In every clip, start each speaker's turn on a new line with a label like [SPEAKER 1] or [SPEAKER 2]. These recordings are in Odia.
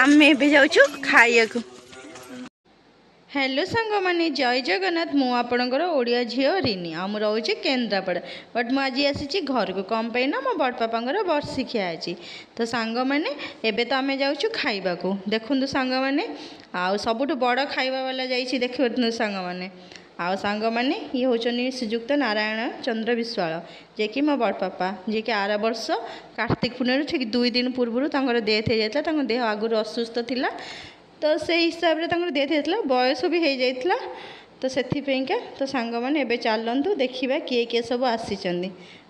[SPEAKER 1] ଆମେ ଏବେ ଯାଉଛୁ ଖାଇବାକୁ। ହ୍ୟାଲୋ ସାଙ୍ଗମାନେ, ଜୟ ଜଗନ୍ନାଥ। ମୁଁ ଆପଣଙ୍କର ଓଡ଼ିଆ ଝିଅ ରିନି ଆଉ ମୁଁ ରହୁଛି କେନ୍ଦ୍ରାପଡ଼ା। ବଟ୍ ମୁଁ ଆଜି ଆସିଛି ଘରକୁ। କ'ଣ ପାଇଁ ନା ମୋ ବଡ଼ପାପାଙ୍କର ବର୍ଷିକିଆ ଅଛି। ତ ସାଙ୍ଗମାନେ, ଏବେ ତ ଆମେ ଯାଉଛୁ ଖାଇବାକୁ। ଦେଖନ୍ତୁ ସାଙ୍ଗମାନେ, ଆଉ ସବୁଠୁ ବଡ଼ ଖାଇବା ବାଲା ଯାଇଛି। ଦେଖିପାରୁଛନ୍ତି ସାଙ୍ଗମାନେ? ଆଉ ସାଙ୍ଗମାନେ, ଇଏ ହେଉଛନ୍ତି ଶ୍ରୀଯୁକ୍ତ ନାରାୟଣ ଚନ୍ଦ୍ର ବିଶ୍ୱାଳ, ଯିଏକି ମୋ ବଡ଼ପାପା, ଯିଏକି ଆର ବର୍ଷ କାର୍ତ୍ତିକ ପୂର୍ଣ୍ଣିମାରୁ ଠିକ୍ 2 ଦିନ ପୂର୍ବରୁ ତାଙ୍କର ଡେଥ୍ ହେଇଯାଇଥିଲା। ତାଙ୍କ ଦେହ ଆଗରୁ ଅସୁସ୍ଥ ଥିଲା, ତ ସେଇ ହିସାବରେ ତାଙ୍କର ଡେଥ୍ ହେଇଯାଇଥିଲା। ବୟସ ବି ହେଇଯାଇଥିଲା, ତ ସେଥିପାଇଁକା। ତ ସାଙ୍ଗମାନେ, ଏବେ ଚାଲନ୍ତୁ ଦେଖିବା କିଏ କିଏ ସବୁ ଆସିଛନ୍ତି।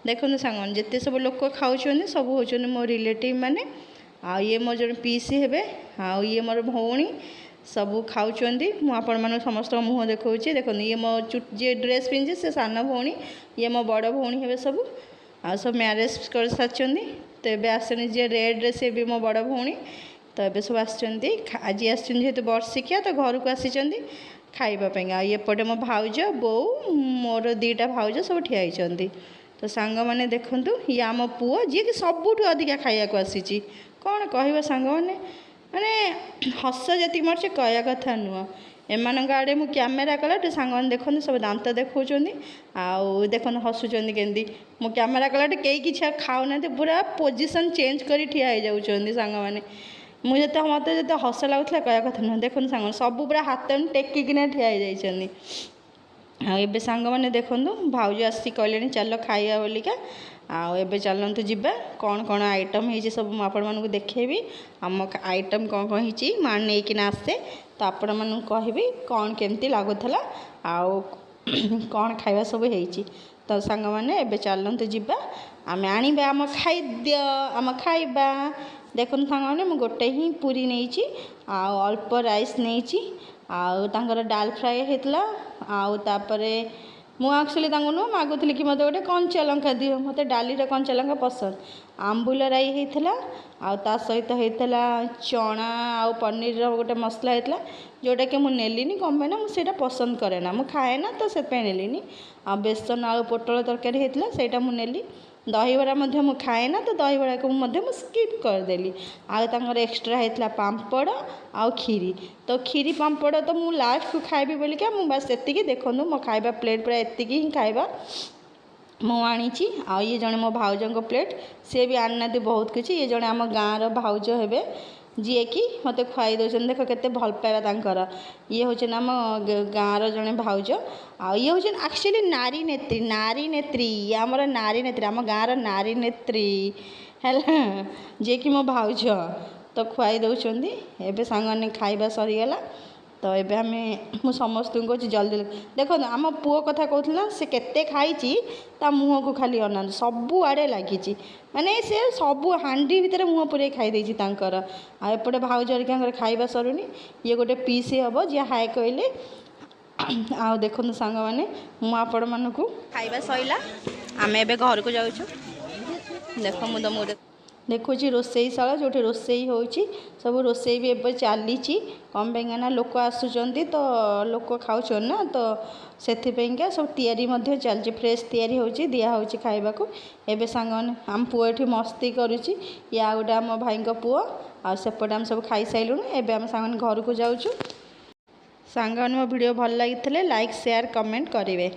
[SPEAKER 1] ଦେଖନ୍ତୁ ସାଙ୍ଗମାନେ, ଯେତେ ସବୁ ଲୋକ ଖାଉଛନ୍ତି, ସବୁ ହେଉଛନ୍ତି ମୋ ରିଲେଟିଭ୍ ମାନେ। ଆଉ ଇଏ ମୋ ଜଣେ ପିଇସି ହେବେ ଆଉ ଇଏ ମୋର ଭଉଣୀ। ସବୁ ଖାଉଛନ୍ତି। ମୁଁ ଆପଣମାନଙ୍କୁ ସମସ୍ତଙ୍କ ମୁହଁ ଦେଖାଉଛି। ଦେଖନ୍ତୁ, ଇଏ ମୋ ଯିଏ ଡ୍ରେସ୍ ପିନ୍ଧିଛି ସେ ସାନ ଭଉଣୀ, ଇଏ ମୋ ବଡ଼ ଭଉଣୀ ହେବେ ସବୁ। ଆଉ ସବୁ ମ୍ୟାରେଜ୍ କରିସାରିଛନ୍ତି। ତ ଏବେ ଆସିଛନ୍ତି ଯିଏ ରେଡ଼୍ରେ, ସେ ବି ମୋ ବଡ଼ ଭଉଣୀ। ତ ଏବେ ସବୁ ଆସିଛନ୍ତି। ଆଜି ଆସିଛନ୍ତି ଯେହେତୁ ବର୍ଷିକିଆ, ତ ଘରକୁ ଆସିଛନ୍ତି ଖାଇବା ପାଇଁ। ଆଉ ଏପଟେ ମୋ ଭାଉଜ, ବୋଉ, ମୋର ଦୁଇଟା ଭାଉଜ ସବୁ ଠିଆ ହେଇଛନ୍ତି। ତ ସାଙ୍ଗମାନେ, ଦେଖନ୍ତୁ, ଇଏ ଆମ ପୁଅ, ଯିଏକି ସବୁଠୁ ଅଧିକା ଖାଇବାକୁ ଆସିଛି। କ'ଣ କହିବ ସାଙ୍ଗମାନେ, ମାନେ ହସ ଯେତିକି ମାରୁଛି, କହିବା କଥା ନୁହଁ। ଏମାନଙ୍କ ଆଡ଼େ ମୁଁ କ୍ୟାମେରା କଲାଠୁ, ସାଙ୍ଗମାନେ ଦେଖନ୍ତୁ, ସବୁ ଦାନ୍ତ ଦେଖାଉଛନ୍ତି। ଆଉ ଦେଖନ୍ତୁ, ହସୁଛନ୍ତି କେମିତି। ମୁଁ କ୍ୟାମେରା କଲାଠୁ କେହି କିଛି ଆଉ ଖାଉନାହାନ୍ତି, ପୁରା ପୋଜିସନ୍ ଚେଞ୍ଜ କରି ଠିଆ ହେଇଯାଉଛନ୍ତି। ସାଙ୍ଗମାନେ, ମୁଁ ଯେତେ ମୋତେ ଯେତେ ହସ ଲାଗୁଥିଲା, କହିବା କଥା ନୁହଁ। ଦେଖନ୍ତୁ ସାଙ୍ଗମାନେ, ସବୁ ପୁରା ହାତ ଏମିତି ଟେକିକିନା ଠିଆ ହେଇଯାଇଛନ୍ତି। ଆଉ ଏବେ ସାଙ୍ଗମାନେ ଦେଖନ୍ତୁ, ଭାଉଜ ଆସିକି କହିଲେଣି ଚାଲ ଖାଇବା ବୋଲିକା। ଆଉ ଏବେ ଚାଲନ୍ତୁ ଯିବା। କ'ଣ କ'ଣ ଆଇଟମ୍ ହେଇଛି ସବୁ ମୁଁ ଆପଣମାନଙ୍କୁ ଦେଖେଇବି। ଆମ ଆଇଟମ୍ କ'ଣ କ'ଣ ହେଇଛି ମୁଁ ନେଇକିନା ଆସେ, ତ ଆପଣମାନଙ୍କୁ କହିବି କ'ଣ କେମିତି ଲାଗୁଥିଲା ଆଉ କ'ଣ ଖାଇବା ସବୁ ହେଇଛି। ତ ସାଙ୍ଗମାନେ, ଏବେ ଚାଲନ୍ତୁ ଯିବା, ଆମେ ଆଣିବା ଆମ ଖାଦ୍ୟ, ଆମ ଖାଇବା। ଦେଖନ୍ତୁ ସାଙ୍ଗମାନେ, ମୁଁ ଗୋଟେ ହିଁ ପୁରୀ ନେଇଛି ଆଉ ଅଳ୍ପ ରାଇସ୍ ନେଇଛି। ଆଉ ତାଙ୍କର ଡାଲ ଫ୍ରାଏ ହେଇଥିଲା। ଆଉ ତାପରେ ମୁଁ ଆକ୍ଚୁଆଲି ତାଙ୍କୁ ନୁହଁ ମାଗୁଥିଲି କି ମୋତେ ଗୋଟେ କଞ୍ଚା ଲଙ୍କା ଦିଅ, ମୋତେ ଡାଲିରେ କଞ୍ଚା ଲଙ୍କା ପସନ୍ଦ। ଆମ୍ବୁଲ ରାଇ ହେଇଥିଲା ଆଉ ତା ସହିତ ହେଇଥିଲା ଚଣା ଆଉ ପନିରର ଗୋଟେ ମସଲା ହେଇଥିଲା, ଯେଉଁଟାକି ମୁଁ ନେଲିନି। କ'ଣ ପାଇଁ ନା ମୁଁ ସେଇଟା ପସନ୍ଦ କରେ ନା, ମୁଁ ଖାଏ ନା, ତ ସେଥିପାଇଁ ନେଲିନି। ଆଉ ବେସନ ଆଉ ପୋଟଳ ତରକାରୀ ହେଇଥିଲା, ସେଇଟା ମୁଁ ନେଲି। ଦହିବରା ମଧ୍ୟ ମୁଁ ଖାଏ ନା, ତ ଦହିବରାକୁ ମଧ୍ୟ ମୁଁ ସ୍କିପ୍ କରିଦେଲି। ଆଉ ତାଙ୍କର ଏକ୍ସଟ୍ରା ହେଇଥିଲା ପାମ୍ପଡ଼ ଆଉ କ୍ଷୀରି। ତ କ୍ଷୀରି ପାମ୍ପଡ଼ ତ ମୁଁ ଲାଷ୍ଟକୁ ଖାଇବି ବୋଲିକା ମୁଁ ବାସ୍ ସେତିକି। ଦେଖନ୍ତୁ, ମୋ ଖାଇବା ପ୍ଲେଟ୍ ପୁରା ଏତିକି ହିଁ ଖାଇବା ମୁଁ ଆଣିଛି। ଆଉ ଇଏ ଜଣେ ମୋ ଭାଉଜଙ୍କ ପ୍ଲେଟ୍, ସିଏ ବି ଆଣିନାହାନ୍ତି ବହୁତ କିଛି। ଇଏ ଜଣେ ଆମ ଗାଁର ଭାଉଜ ହେବେ, ଯିଏକି ମୋତେ ଖୁଆଇ ଦେଉଛନ୍ତି। ଦେଖ କେତେ ଭଲ ପାଇବା ତାଙ୍କର। ଇଏ ହେଉଛନ୍ତି ଆମ ଗାଁର ଜଣେ ଭାଉଜ। ଆଉ ଇଏ ହେଉଛନ୍ତି ଆକ୍ଚୁଆଲି ନାରୀ ନେତ୍ରୀ, ନାରୀ ନେତ୍ରୀ, ଇଏ ଆମର ନାରୀ ନେତ୍ରୀ, ଆମ ଗାଁର ନାରୀ ନେତ୍ରୀ ହେଲା, ଯିଏକି ମୋ ଭାଉଜ ତ ଖୁଆଇ ଦେଉଛନ୍ତି। ଏବେ ସାଙ୍ଗମାନେ, ଖାଇବା ସରିଗଲା। ତ ଏବେ ଆମେ, ମୁଁ ସମସ୍ତଙ୍କୁ କହୁଛି ଜଲ୍ଦି। ଦେଖନ୍ତୁ, ଆମ ପୁଅ କଥା କହୁଥିଲା, ସେ କେତେ ଖାଇଛି। ତା ମୁହଁକୁ ଖାଲି ଅନାନ୍ତୁ, ସବୁଆଡ଼େ ଲାଗିଛି। ମାନେ ସେ ସବୁ ହାଣ୍ଡି ଭିତରେ ମୁହଁ ପୁରେଇ ଖାଇ ଦେଇଛି ତାଙ୍କର। ଆଉ ଏପଟେ ଭାଉଜ ହେରିକାଙ୍କର ଖାଇବା ସରୁନି। ଇଏ ଗୋଟେ ପିଇସି ହେବ, ଯିଏ ହାଏ କହିଲେ। ଆଉ ଦେଖନ୍ତୁ ସାଙ୍ଗମାନେ, ମୁଁ ଆପଣମାନଙ୍କୁ ଖାଇବା ସରିଲା, ଆମେ ଏବେ ଘରକୁ ଯାଉଛୁ। ଦେଖ, ମୁଁ ତୁମକୁ ଦେଖୁଛି ରୋଷେଇ ଶାଳ, ଯେଉଁଠି ରୋଷେଇ ହେଉଛି। ସବୁ ରୋଷେଇ ବି ଏବେ ଚାଲିଛି। କ'ଣ ପାଇଁକା ନା ଲୋକ ଆସୁଛନ୍ତି, ତ ଲୋକ ଖାଉଛନ୍ତି ନା, ତ ସେଥିପାଇଁକା ସବୁ ତିଆରି ମଧ୍ୟ ଚାଲିଛି। ଫ୍ରେଶ୍ ତିଆରି ହେଉଛି, ଦିଆହେଉଛି ଖାଇବାକୁ। ଏବେ ସାଙ୍ଗମାନେ, ଆମ ପୁଅ ଏଠି ମସ୍ତି କରୁଛି। ଇଏ ଆଉ ଗୋଟେ ଆମ ଭାଇଙ୍କ ପୁଅ। ଆଉ ସେପଟେ ଆମେ ସବୁ ଖାଇସାରିଲୁଣି। ଏବେ ଆମେ ସାଙ୍ଗମାନେ ଘରକୁ ଯାଉଛୁ। ସାଙ୍ଗମାନେ, ମୋ ଭିଡ଼ିଓ ଭଲ ଲାଗିଥିଲେ ଲାଇକ୍, ସେୟାର, କମେଣ୍ଟ କରିବେ।